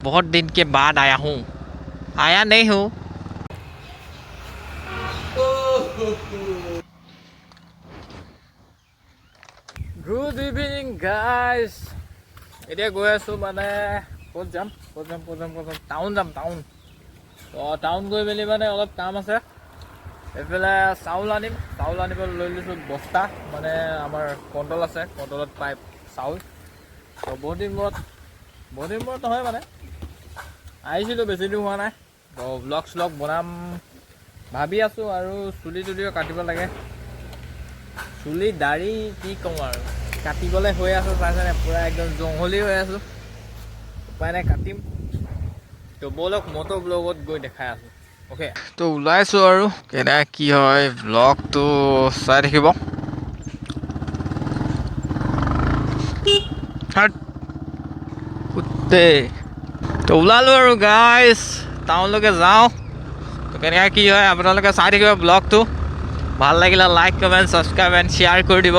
बहुत दिन के बाद आया हूँ, आया नहीं हूँ। Good evening guys. এতিয়া গৈ আছোঁ, মানে ক'ত যাম, ক'ত যাম, ক'ত যাম, ক'ত যাম? টাউন যাম, টাউন। তো টাউন গৈ মেলি মানে অলপ কাম আছে। এইফালে চাউল আনিম। চাউল আনিব লৈ লৈছোঁ বস্তা। মানে আমাৰ কণ্ট্ৰল আছে, কণ্ট্ৰলত পাইপ চাউল। তো বহুত দিন মূৰত, বহুত দিন মূৰত নহয়, মানে আহিছিলোঁ, বেছি দিন হোৱা নাই। তো ব্লগ শ্লগ বনাম ভাবি আছোঁ আৰু চুলি তুলিও কাটিব লাগে। চুলি দাড়ি কি ক'ম আৰু, কাটিবলৈ হৈ আছোঁ। চাইছেনে, পূৰা একদম জংঘলী হৈ আছোঁ। উপায় নাই, কাটিম। তো ব'লক, মটো ব্লগত গৈ দেখাই আছোঁ। অ'কে, তো ওলাইছোঁ আৰু কেনে কি হয় ব্লগটো চাই থাকিব। হাট। গোটেই তো ওলালোঁ আৰু গাইজ, টাউনলৈকে যাওঁ। তো কেনেকৈ কি হয় আপোনালোকে চাই থাকিব ব্লগটো। ভাল লাগিলে like, comment, subscribe and share কৰি দিব।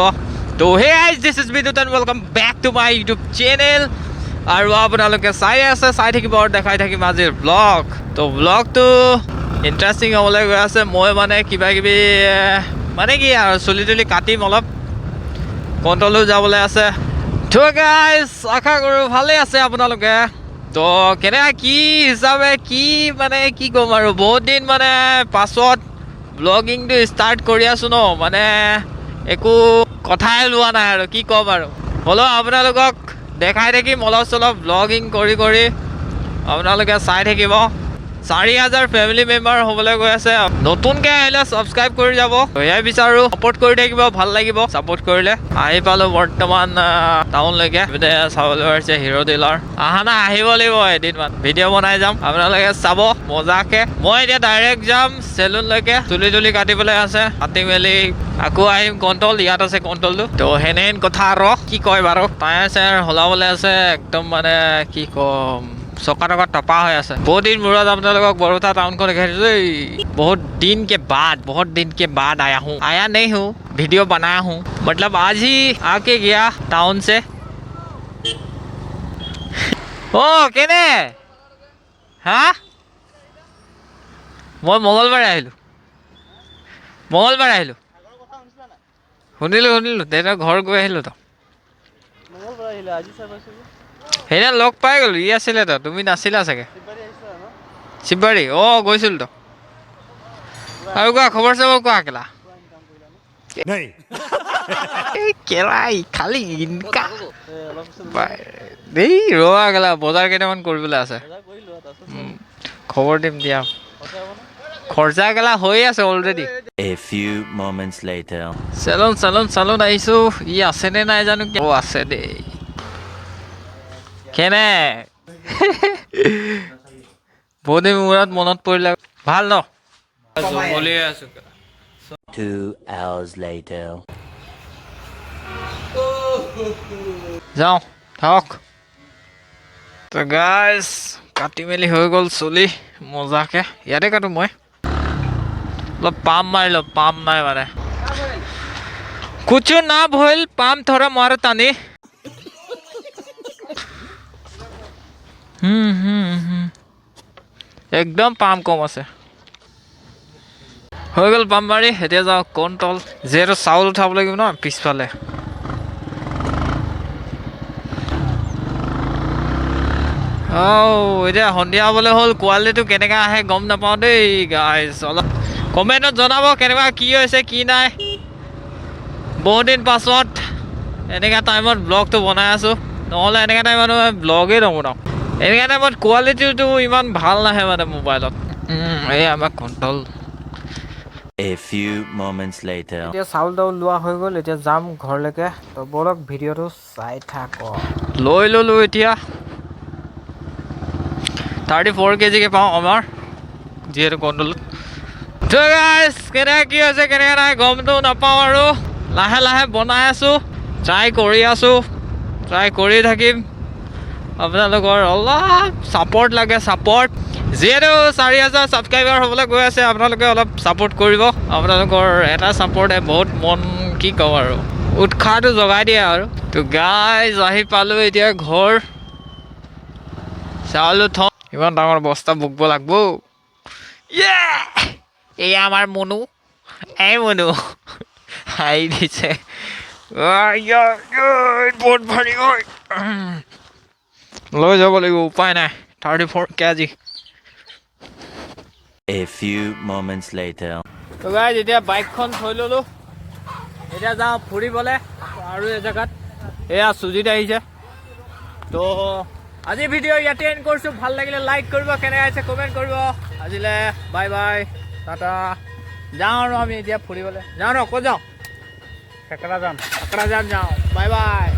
তো hey guys, this is Bidyut and welcome back to my YouTube channel। আৰু আপোনালোকে চাই আছে, চাই থাকিব আৰু দেখাই থাকিম আজিৰ ব্লগ। তো ব্লগটো ইণ্টাৰেষ্টিং হ'বলৈ গৈ আছে। মই মানে কিবা কিবি মানে কি আৰু, চুলি তুলি কাটিম, অলপ কণ্ট্ৰলো যাবলৈ আছে। তো গাইজ, আশা কৰোঁ ভালেই আছে আপোনালোকে। তো কেনেকুৱা কি হিচাপে কি মানে কি ক'ম আৰু, বহুত দিন মানে পাছত ব্লগিংটো ষ্টাৰ্ট কৰি আছোঁ ন, মানে একো কথাই লোৱা নাই আৰু কি ক'ম আৰু। হ'লেও আপোনালোকক দেখাই থাকিম অলপ চলপ ব্লগিং কৰি কৰি, আপোনালোকে চাই থাকিব। 4000 ফেমিলি মেম্বাৰ হ'বলৈ গৈ আছে। নতুনকৈ আহিলে ছাবস্ক্ৰাইব কৰি যাব, সেয়াই বিচাৰোঁ। ছাপৰ্ট কৰি থাকিব, ভাল লাগিব ছাপৰ্ট কৰিলে। আহি পালোঁ বৰ্তমান টাউনলৈকে। এইপিনে চাবলৈ পাৰিছে হিৰ' ডিলাৰ। অহা নাই, আহিব লাগিব এদিনমান, ভিডিঅ' বনাই যাম, আপোনালোকে চাব মজাকে। মই এতিয়া ডাইৰেক্ট যাম চেলুনলৈকে, চুলি তুলি কাটিবলৈ আছে। কাটি মেলি আকৌ আহিম কণ্ট্ৰল, ইয়াত আছে কণ্ট্ৰলটো। তো সেনেহেন কথা আৰু কি কয় বাৰু, টায়াৰ চায়াৰ সলাবলৈ আছে। একদম মানে কি ক'ম, চকা টকা টপা হৈ আছে। বহুত দিন মূৰত আপোনালোকক বৰপেটা টাউনখন দেখাই দিছো দেই। बहुत दिन के बाद, बहुत दिन के बाद आया हूँ, आया नहीं हूँ, वीडियो बनाया हूँ, मतलब आज ही आके गया टाउन से। অ কেনে হা, মই মঙলবাৰে আহিলোঁ, মঙলবাৰে আহিলোঁ। শুনিলোঁ, শুনিলোঁ, দেউতা ঘৰ গৈ আহিলোঁ। তো সেইদিনা লগ পাই গ'লো, ই আছিলে তো, তুমি নাছিলা চাগে। শিৱবাৰী অঁ গৈছিলোঁ তো। আৰু কোৱা, খবৰ চবৰ কোৱা। কেলা এই কেলা, খালি ইনকাম এই। ৰবা কেলা, বজাৰ কেইটামান কৰিবলৈ আছে। খবৰ দিম দিয়া। খৰচা কেলা হৈ আছে already. A few moments later. Salon, salon, salon আহিছোঁ। ই আছেনে নাই জানো। অ' আছে দেই। কেনে, বহুত দিন মূৰত মনত পৰিলে, ভাল ন? জংঘলী আছো। 2 hours later. যাওঁ থাকক। তো গাইজ, কাটি মেলি হৈ গ'ল চুলি মজাকে। ইয়াতে কাটো মই। অলপ পাম মাৰি লওঁ, পাম নাই মানে कुछ ना भइल, পাম थोड़ा मारो तानी। হুম হুম হুম একদম পাম কম আছে। হৈ গ'ল পাম মাৰি, এতিয়া যাওঁ কণ্ট্ৰল, যিহেতু চাউল উঠাব লাগিব ন পিছফালে। অ' এতিয়া সন্ধিয়া হ'বলৈ হ'ল। কোৱালিটিটো কেনেকুৱা আহে গম নাপাওঁ দেই গাইজ। অলপ কমেণ্টত জনাব কেনেকুৱা কি হৈছে কি নাই। বহুত দিন পাছত এনেকুৱা টাইমত ব্লগটো বনাই আছোঁ, নহ'লে এনেকুৱা টাইমত মই ব্লগেই নবনাওঁ। এনেকুৱা টাইমত কোৱালিটিটো ইমান ভাল নাহে মানে মোবাইলত। এই আমাৰ control. A few moments later. এতিয়া চাউল তাউল লোৱা হৈ গ'ল, এতিয়া যাম ঘৰলৈকে। তো ব'লক, ভিডিঅ'টো চাই থাকক। লৈ ল'লোঁ এতিয়া, 34 কেজিকে পাওঁ আমাৰ যিহেতু কণ্ট্ৰলত। তো গাইজ, কেনেকৈ কি হৈছে কেনেকৈ নাই গমটো নাপাওঁ আৰু লাহে লাহে বনাই আছোঁ, ট্ৰাই কৰি আছোঁ, ট্ৰাই কৰি থাকিম। আপোনালোকৰ অলপ ছাপৰ্ট লাগে, ছাপৰ্ট। যিহেতু 4000 ছাবস্ক্ৰাইবাৰ হ'বলৈ গৈ আছে, আপোনালোকে অলপ ছাপৰ্ট কৰিব। আপোনালোকৰ এটা ছাপৰ্টে বহুত মন কি ক'ম আৰু, উৎসাহটো জগাই দিয়ে আৰু। তো গাইজ, আহি পালোঁ এতিয়া ঘৰ। চাউলো থওঁ। ইমান ডাঙৰ বস্তা বকিব লাগব। ইয়ে, এয়া আমাৰ মনু। এই মনু, হাঁহি দিছে। বহুত ভাৰী ঐ। লৈ যাব লাগিব, উপায় নাই। 34 KG. A few moments later. তো গাইজ, এতিয়া বাইকখন থৈ ল'লোঁ। এতিয়া যাওঁ ফুৰিবলৈ আৰু এজেগাত। এয়া সুজিত আহিছে। তো আজি ভিডিঅ' ইয়াতে এণ্ড কৰিছোঁ। ভাল লাগিলে লাইক কৰিব, কেনেকৈ আছে কমেণ্ট কৰিব। আজিলৈ বাই বাই, টাটা। যাওঁ আৰু আমি এতিয়া ফুৰিবলৈ যাওঁ ন। ক'ত যাওঁ? চেকৰাজান। কোকৰাঝাৰ যাওঁ। Bye bye.